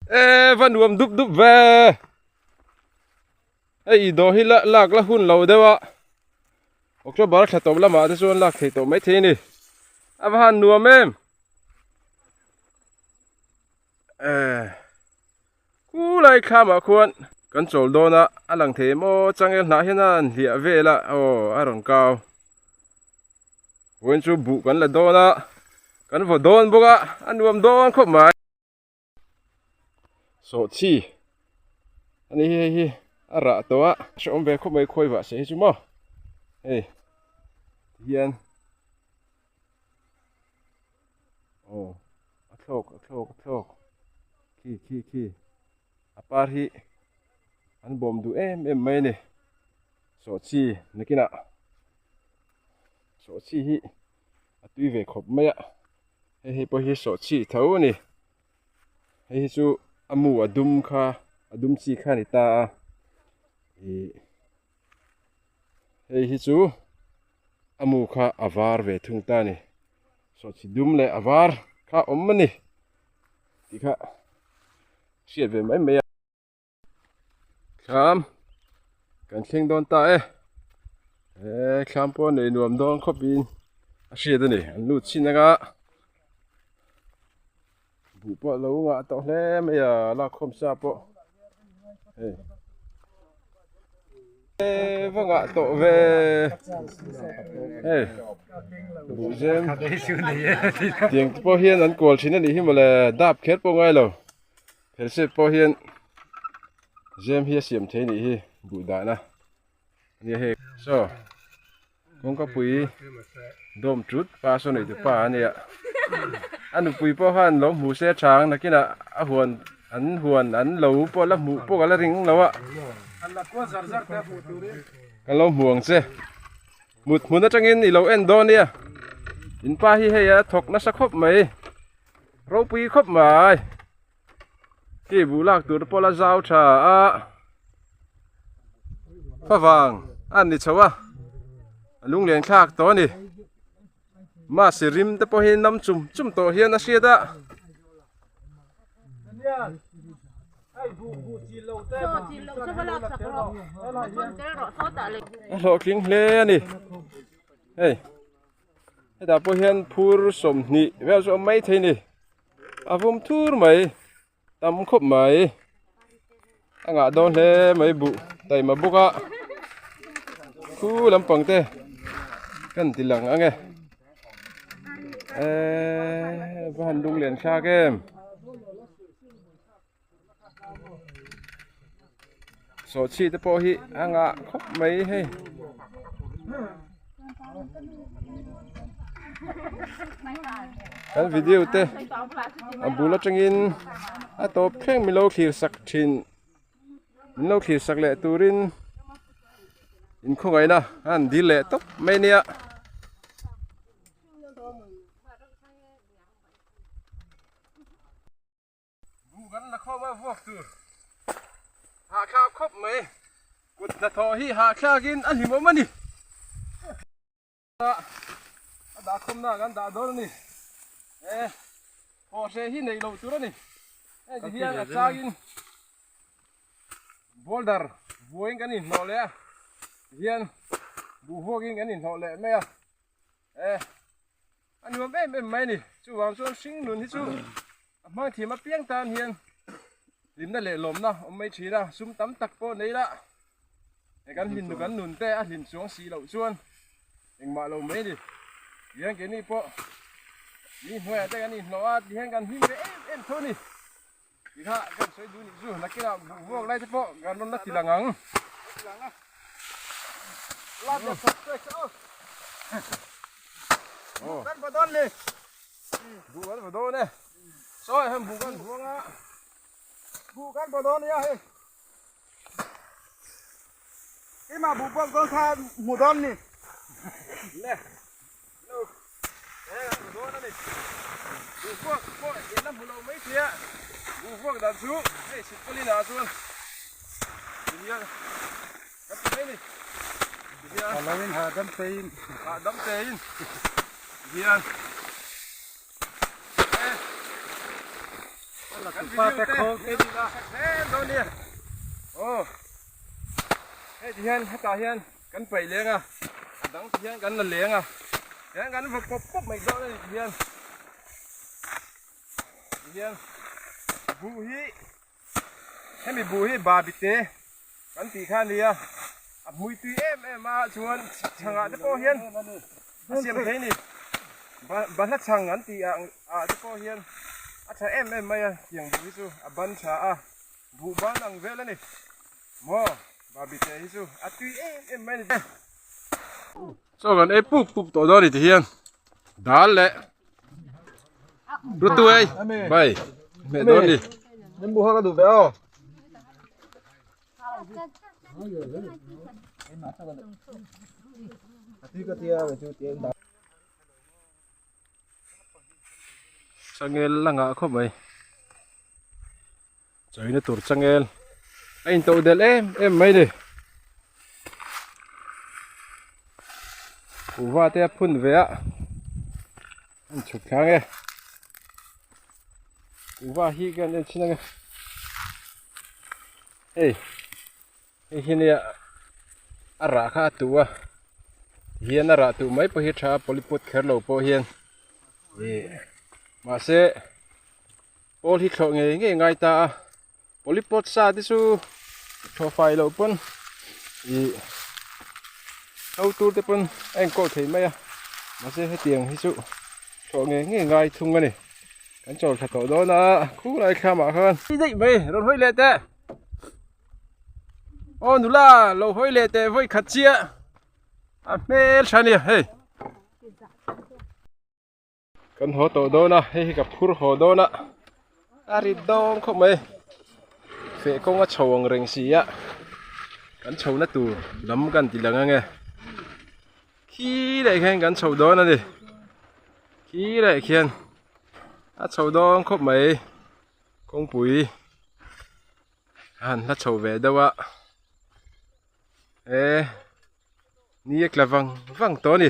E va nuam dup dup ve. Hei i dawh hi la lak la hun lo deuh a. October thla tawp lamah te chuan lak theih tawh mai thei a ni. A va han nuam em. E Khulai thlamah khuan kan chawl dawn a, a lang thei em aw changel hnah hian a han hliah vel a aw a rawn kau. Vawiin chu buh kan la dawn a, kan vaw dawn bawk a, a nuam dawn khawp mai. Sawhchhi a ni hi hei hi a rah tawh a, hrehawm ve khawp mai khawi vah se hi chu maw hei tihian aw a thlawk a thlawk a thlawk khi khi khi a par hi an bawm duh em em mai a ni sawhchhi nakinah sawhchhi hi a tui ve khawp mai a hei hei pawh hi sawhchhi tho a ni hei hi chu a mu a dum kha a dum chi kha a ni ta a ih hei hi chu a mu kha a var ve thung ta a ni sawhchhi dum leh a var kha awm a ni tih kha hriat ve mai mai a. Thlam kan thleng dawn ta e he thlam pawh nei nuam dawn khawp in a hriat a ni an lut chin anga buh pawh lo ngah tawh hle mai a lakkhawm sa pawh hei va ngah tawh ve hei buh zem tiang te pawh hian an kual thin a nih hi mawle dap kher pawh ngai lo. Phelsep pawh hian zem hi a siam thei nih hi buh dahna a nia hei. Saw kawngka pui dawm tut pa saw nei tu pa a nia a nupui pawh khan lo hmu se chang nakinah a huan an huan an lo pawh la hmuh pawh ka la ring lo a ka lo hmu ang che mut hmun atangin i lo en dawn nia in pa hi hei a thawk nasa khawp mai ropui khawp mai. Khi buh lak tur pawh la zau tha a favang a ni chho a a lunglen thlak tawh a ni mahse rim te pawh hi nam chum chum tawh hian a hriat a. A hlawhtling hle a ni hei hetah pawh hian phur 20 vel chu a awm maithei a ni. A vum thur mai tam khawp mai a ngah dawn hle mai buh taima bawk a khu lampang te kan ti lang ang e eee va han lung lian thlak em sawhchhi te pawh hi a ngah khawp mai hei. Kan video te a bul atangin a tawp thleng min lo thlir sak thin min lo thlir sak leh turin inkhawngaihna a han dil leh tawp mai nia. Buh kan la khawm a vuak tur hahthlak khawp mai kut hnathawh hi hahthlak in a hlimawm a ni a dah khawm na kan dah dawn a ni e hawhre hi neih loh tur a ni hei ti hian a chang in boulder vuain kan inhnawh leh a tihian buh vuak in kan inhnawh leh mai a e. A nuam em em mai a ni. Chuvang chuan hring nun hi chu a hmang thiam apiang tan hian hlimna leh lawmna awm mai thin a, sum tam tak pawh nei la he kan hlim kan nun te a hlim chuang si loh chuan engmah lo mai a ni. Tihian keini pawh mi hnuaiah te kan inhlawh a, tihian kan hlim ve em em tho a ni. Tikha kan sawi duh nih chu nakinah buh vuak lai te pawh kan rawn la ti lang ang. Buh kan va dawn le. Buh kan va dawn e. Sawi han buh kan vuang a. Buh kan va dawn nia hei. Ima buh pawk dawn kha hmu dawn ni. Le. Lo. He kan va dawn a ni. Buh vuak pawh in la hmu lo mai thei a. Buh vuak dan chu hei Sitpalina ah chuan tihian kan ti mai ni. Tihian. A lo in hahdam tein. Hahdam tein. Tihian. E. Kan video te sak dawn nia. Aw hei ti hian hetah hian kan paih leng a, a dang ti hian kan la leng a, tihian kan va pawp pawp mai dawn a ni ti hian. Ti hian buh hi hemi buh hi babi te kan tih kha a nia, a hmui tui em em a chuan chhangah te pawh hian a siam thei a ni. Bahla chhang an tih ah te pawh hian a tha em em mai a, tiang buh hi chu a ban tha a, buh ban ang vel a ni. Maw babi te hi chu a tui em em mai a ni. Chaw kan ei pup pup tawh dawn a ni ti hian dal leh Rutu ei bai hmeh dawn ni. Nimbu ha ka duh ve aw. Changel la ngah khawp mai. Chawina tur changel a intoh del em em mai ni. Kuhva te a phun ve a a inchhuk thlang e. Kuhva hi ka en chin ang e. Hei hei hi nia a rah kha a tuh a tihian a rah tuh mai pawh hi a tha a polipawt kher lo pawh hian ih mahse. Pawl hi thlawh ngei ngei ngai ta a, polypot sa te chu thlawh fai loh pawn ih hlo tur te pawn a enkawl thei mai a, mahse hetiang hi chu thlawh ngei ngei ngai thung a ni, kan chawl thla tawh dawn a khulai thlamah khan. Daih mai rawn hawi leh teh, aw nula lo hawi leh teh vawi khat chiah a hmel tha ania hei. Kan haw tawh dawn a, hei hi ka phur haw dawn a, a rit dawn khawp mai, feh kawng a chho ang reng si a, kan chho na tur lam kan ti lang ange, khi leh khian kan chho dawn a ni, khi leh khian a chho dawn khawp mai, kawngpui a han hla chho ve deuh a, e ni a tla vang vang tawh a ni.